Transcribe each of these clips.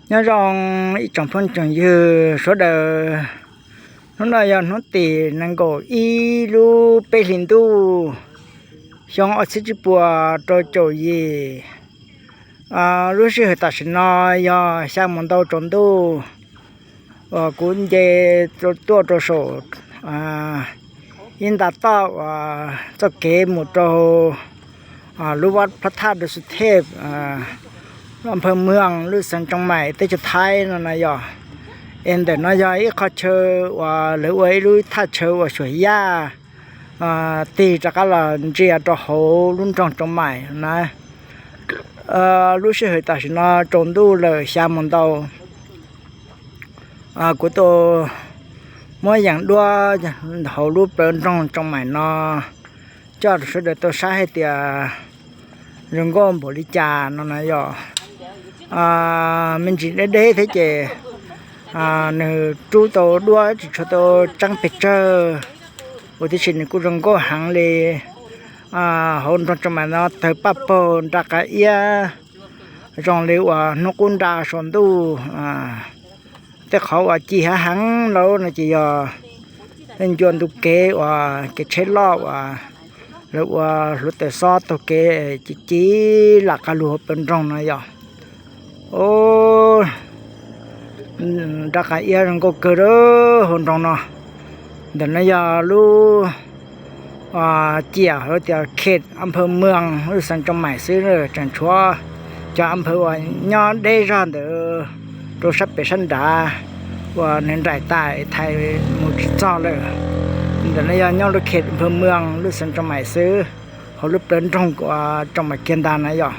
Nyob zoo ib tsoom phooj tsoom ywg sawv daws, hnub no yog hnub tim nees nkaum ib lub peb hlis ntuj, xyoo ob txhiab tsib puas rau caum yim. Lub sij hawm tam sim no yog xya mus ntau tsaus ntuj, uas kuv nce tuaj rau saum ib nta toj uas txoj kev mus rau lub vaj plab thaj Dua Xu Thej, Anphawj Mwaj, lub xeev Tsoo Maim, teb chaws Thaib no na yom. Es ntawm no yog ib qho chaw uas lawv ua ib lub thaj chaw uas xyuas yaj tig rov qab los ntsia rau hauv lub nroog Tsoo Maim na. Lub sij hawm tam sim no tsaus ntuj lawm xya mus ntau. Kuv tau muab yeem duab hauv lub plawv nroog Tsoo Maim no coj rau sawv daws tau saib hais tias zoo nkauj npaum li cas no na yom. Me ntsis deb deb thiab ces nws rub tau duab tsis tshua tau tseeb pes tsawg, ua tiam sis nws kuj zoo nkauj heev li. Hauv nroog Tsoo Maim no tawg paj paug nra qa iab zoo li uas hnub qub nra saum ntuj. Tej qhov uas ci hav heev lawm no ces yog tej ncua ntu kev uas kev tsheb loj uas lawv ua hluav taws xob taug kev ci ci lam qab lug hauv plawv nroog no yom. Nra qa iab zoo nkauj kawg hauv nroog no. Ntawm no yog lub ciam hais tias Khet Anphawj Mwaj lub xeev Tsoo Maim xwb, tseem tshuav cov anphawj uas nyob deb zog ntawd rau sab pem sab nrad uas nws nraim tas thaiv mus tsis txog lawm. Ntawm no yog nyob lub Khet Anphawj Mwaj lub xeev Tsoo Maim xwb, hauv lub plawv nroog uas Tsoo Maim kiag ntag na yom.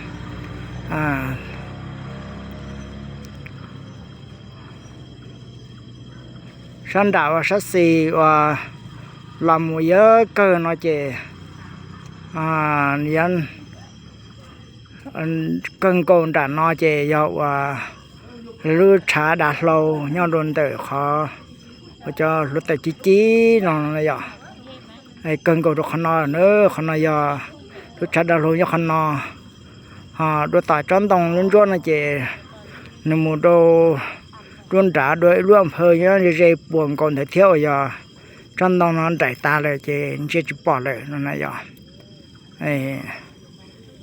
Sab nram uas sab xis uas los mus yawg kawg no ces yog kawg nkaus nram no ces yog uas lub tshav dav hlau nyob rau ntawm qhov uas cov hluav taws ci ci no yom. Kawg nkaus rau qhov no na, qhov no yog lub tshav dav hlau nyob qhov no. Ho dua tom tsob ntoo lub ntsuab no ces nws mus rau nruab nrad dua ib lub anphawj nyob ze ze puas nkaus ntawd thiab uas yog tsob ntoo no nraim tas lawm ces ntsia tsis pom lawm no na yom.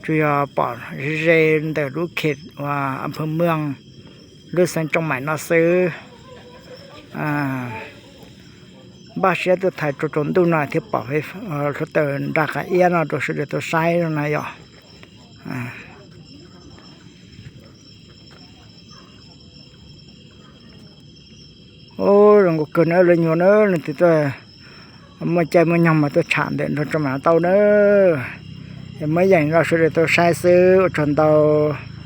Tsuas yog pom ze ze ntawm lub Khet uas Anphawj Mwaj lub xeev Tsoo Maim no xwb. Npaj siab tuaj thaiv tsaus ntuj no thiaj pom hluav taws nra qa iab no rau sawv daws tau saib no na yom. Ub, zoo nkauj kawg na lawv nyuag na, leej twg tuaj muaj caij muaj nyoog mas tuaj tsham ntawm nroog Tsoo Maim no tau na. Es muab yeem rau sawv daws tau saib xwb, ua tsaug ntau.